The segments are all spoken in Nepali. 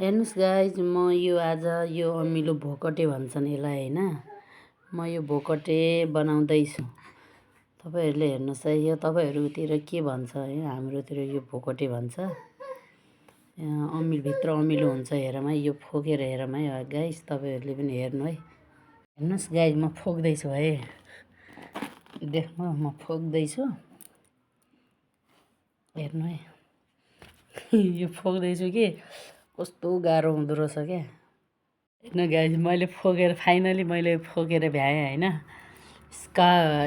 हेर्नुहोस् गाइज म यो आज यो अमिलो भोकटे भन्छन् यसलाई होइन। म यो भोकटे बनाउँदैछु। तपाईँहरूले हेर्नुहोस् है, यो तपाईँहरूतिर के भन्छ है, हाम्रोतिर यो भोकटे भन्छ। भित्र अमिलो हुन्छ हेरौँ है, यो फोकेर हेरौँ है गाइज, तपाईँहरूले पनि हेर्नु है। हेर्नुहोस् गाइज म फोक्दैछु है, देख्नु म फोक्दैछु, हेर्नु है। यो फोक्दैछु कि कस्तो गाह्रो हुँदो रहेछ क्या। हेर्नु गाइज मैले फोकेर फाइनली मैले फोकेर भ्याएँ होइन।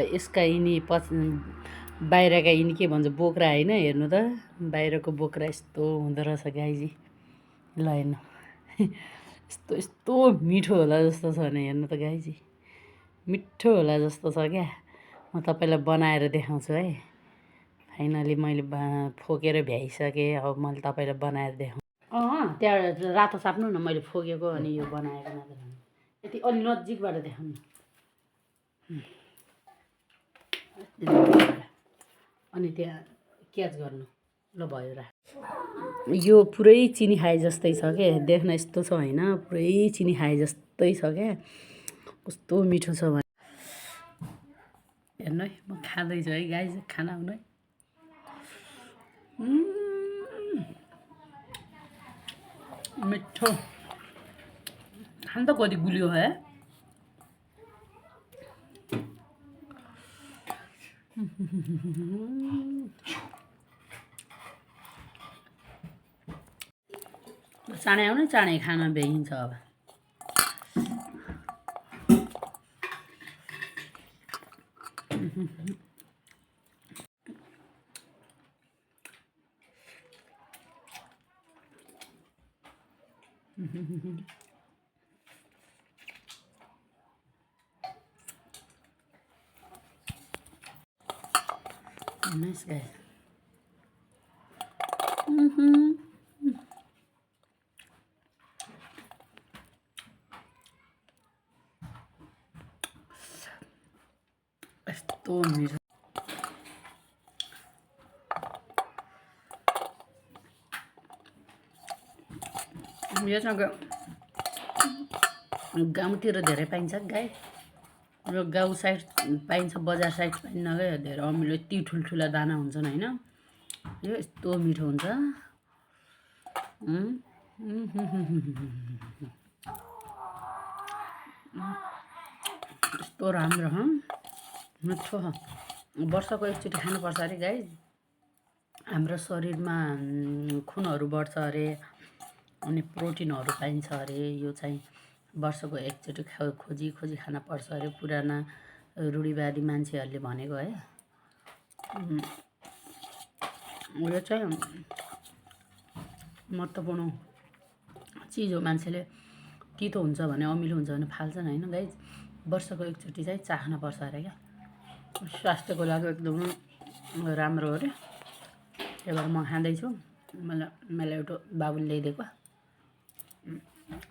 यसका यिनी बाहिरका यिनी के भन्छ बोक्रा होइन। हेर्नु त बाहिरको बोक्रा यस्तो हुँदो रहेछ गाइजी। ल हेर्नु यस्तो मिठो होला जस्तो छ भने हेर्नु त गाइजी, मिठो होला जस्तो छ क्या। म तपाईँलाई बनाएर देखाउँछु है। फाइनली मैले फोकेर भ्याइसकेँ। अब मैले तपाईँलाई बनाएर देखाउँछु। त्यहाँ रातो साप्नु न, मैले फोकेको अनि यो बनाएको मात्र। यति अलि नजिकबाट देखाउनु अनि त्यहाँ क्याच गर्नु। ल भयो रा। यो पुरै चिनी खाए जस्तै छ क्या, देख्न यस्तो छ होइन, पुरै चिनी खाए जस्तै छ क्या। कस्तो मिठो छ भने हेर्नु है, म खाँदैछु है गाइज, खाना आउनु है। मिठो खान त कति गुलियो है। चाँडै आउनु, चाँडै खाना भ्याइन्छ अब। Nice guys. यस्तो मिठो। योसँग गाउँतिर धेरै पाइन्छ गाई। र गाउँ साइड पाइन्छ, बजार साइड पाइन्न क्या। धेरै अमिलो यति ठुल्ठुला दाना हुन्छन् होइन। यो यस्तो मिठो हुन्छ। यस्तो राम्रो मिठो। वर्षको एकचोटि खानुपर्छ अरे गाई। हाम्रो शरीरमा खुनहरू बढ्छ अरे, अनि प्रोटिनहरू पाइन्छ अरे। यो चाहिँ वर्षको एकचोटि खोजी खोजी खान पर्छ अरे, पुराना रूढिवादी मान्छेहरूले भनेको है। यो चाहिँ महत्त्वपूर्ण चिज हो। मान्छेले तितो हुन्छ भने, अमिलो हुन्छ भने फाल्छन् होइन गाइज। वर्षको एकचोटि चाहिँ चाख्न पर्छ अरे क्या। स्वास्थ्यको लागि एकदमै राम्रो हो अरे। त्यही भएर म खाँदैछु। मलाई एउटा बाबुले ल्याइदिएको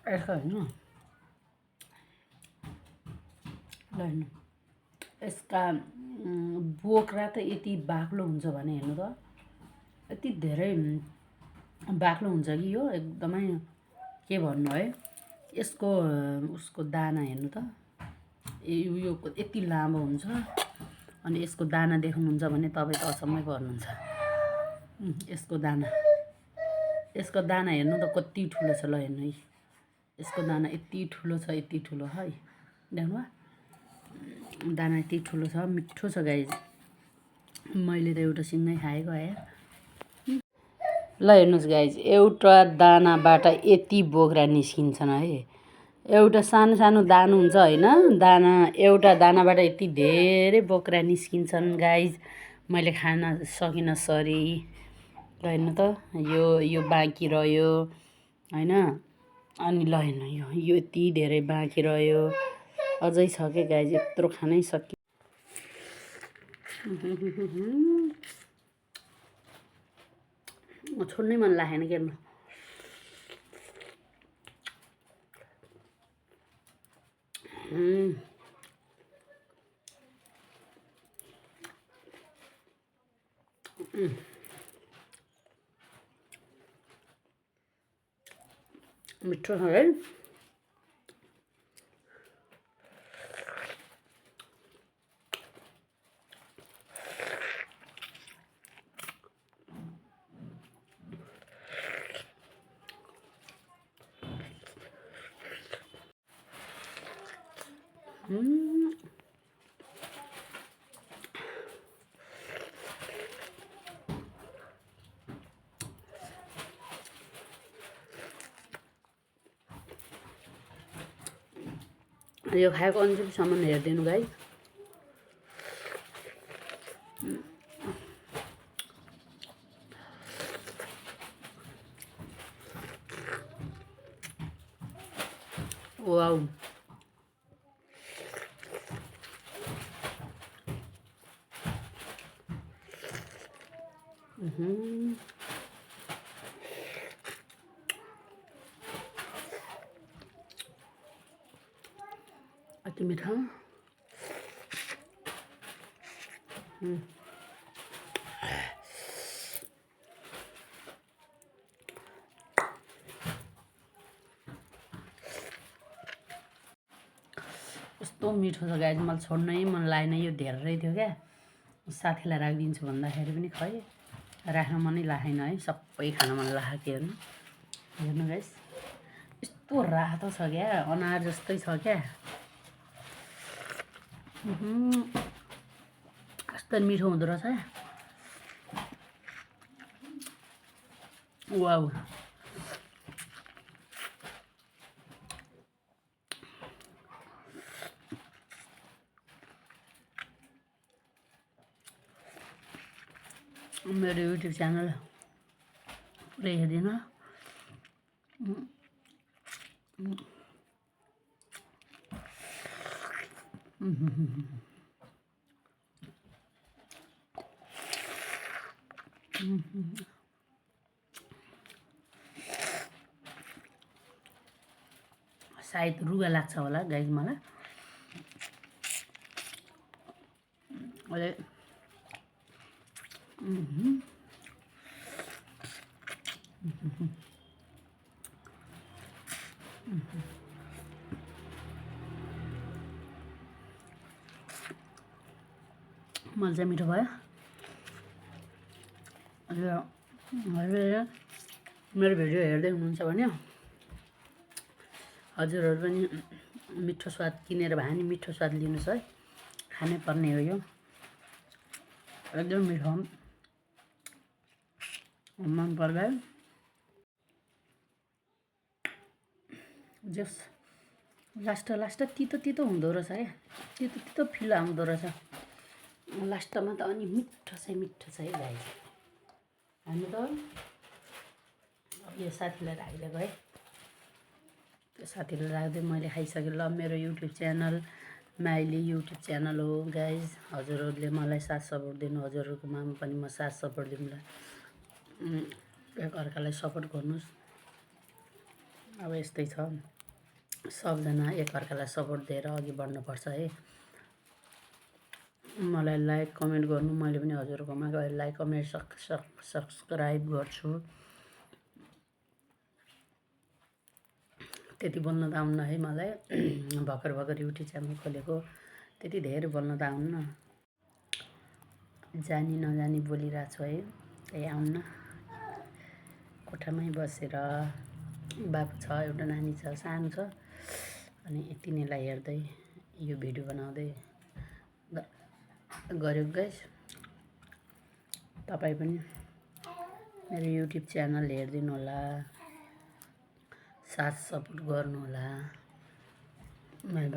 यसको होइन। ल हेर्नु, यसका बोक्रा त यति बाक्लो हुन्छ भने हेर्नु त, यति धेरै बाक्लो हुन्छ कि यो एकदमै के भन्नु है। यसको उसको दाना हेर्नु त, यो यति लामो हुन्छ। अनि यसको दाना देख्नुहुन्छ भने तपाईँ त अचम्मै पर्नुहुन्छ। यसको दाना हेर्नु त कति ठुलो छ। ल हेर्नु है, यसको दाना यति ठुलो छ, यति ठुलो है। देख्नु दाना यति ठुलो छ, मिठो छ गाइज। मैले त एउटा सिङ्गै खाएको है। ल हेर्नुहोस् गाइज, एउटा दानाबाट यति बोक्रा निस्किन्छन् है। एउटा सानो सानो दाना हुन्छ होइन, दाना एउटा दानाबाट यति धेरै बोक्रा निस्किन्छन् गाइज। मैले खान सकिनँ, सरी। ल हेर्नु त, यो बाँकी रह्यो होइन। अनि ल हेर्नु, यो यति धेरै बाँकी रह्यो, अझै छ क्या गाइज। यत्रो खानै सकि छोड्नै मन लागेन के। मिठो छ है। यो खाएको अन्तिमसम्म हेरिदिनु गाइस। वाउ अति मिठो। कस्तो मिठो छ गाइस, मलाई छोड्नै मन लागेन। यो धेरै थियो क्या, साथीलाई राखिदिन्छु भन्दाखेरि पनि खै राख्न मनै लागेन है। सबै खान मन लागेको हेर्नु हेर्नु गाइस, यस्तो रातो छ क्या, अनार जस्तै छ क्या। कस्तो मिठो हुँदो रहेछ। वाउ मेरो युट्युब च्यानल पुरै हेर्दिनँ। सायद रुगा लाग्छ होला गाइस मलाई। अहिले मलाई चाहिँ मिठो भयो। मेरो भिडियो हेर्दै हुनुहुन्छ भने हजुरहरू पनि मिठो स्वाद किनेर भए नि मिठो स्वाद लिनुहोस् है। खानै पर्ने हो यो, एकदम मिठो मन पर्दा। जस लास्ट तितो तितो हुँदो रहेछ क्या, तितो तितो फिल आउँदो रहेछ लास्टमा त। अनि मिठो चाहिँ है गाइस। हामी त यो साथीलाई राखिदिएको है, त्यो साथीलाई राख्दै मैले खाइसकेँ। ल मेरो युट्युब च्यानल माइली युट्युब च्यानल हो गाइज। हजुरहरूले मलाई साथ सपोर्ट दिनु, हजुरहरूकोमा पनि म साथ सपोर्ट दिउँला। एकअर्कालाई सपोर्ट गर्नुहोस्। अब यस्तै छ, सबजना एकअर्कालाई सपोर्ट दिएर अघि बढ्नुपर्छ है। मलाई लाइक कमेन्ट गर्नु, मैले पनि हजुरकोमा गएर लाइक कमेन्ट सब्सक्राइब गर्छु। त्यति बोल्न त आउन्न है मलाई, भर्खर युट्युब च्यानल खोलेको, त्यति धेरै बोल्न त आउन्न। जानी नजानी बोलिरहेको छु है, त्यही आउन्न। कोठामै बसेर बाबु छ, एउटा नानी छ, सानो छ, अनि तिनीलाई हेर्दै यो भिडियो बनाउँदै गरेको गाइस। तपाईँ पनि मेरो युट्युब च्यानल हेरिदिनु होला, साथ सपोर्ट गर्नु होला। मैले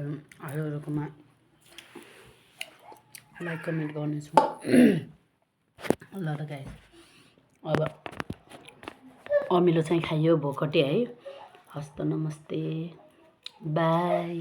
हजुरहरूकोमा लाइक कमेन्ट गर्नेछु। ल त गाइस, अब अमिलो चाहिँ खाइयो भोकटे है। हस्त नमस्ते, बाई।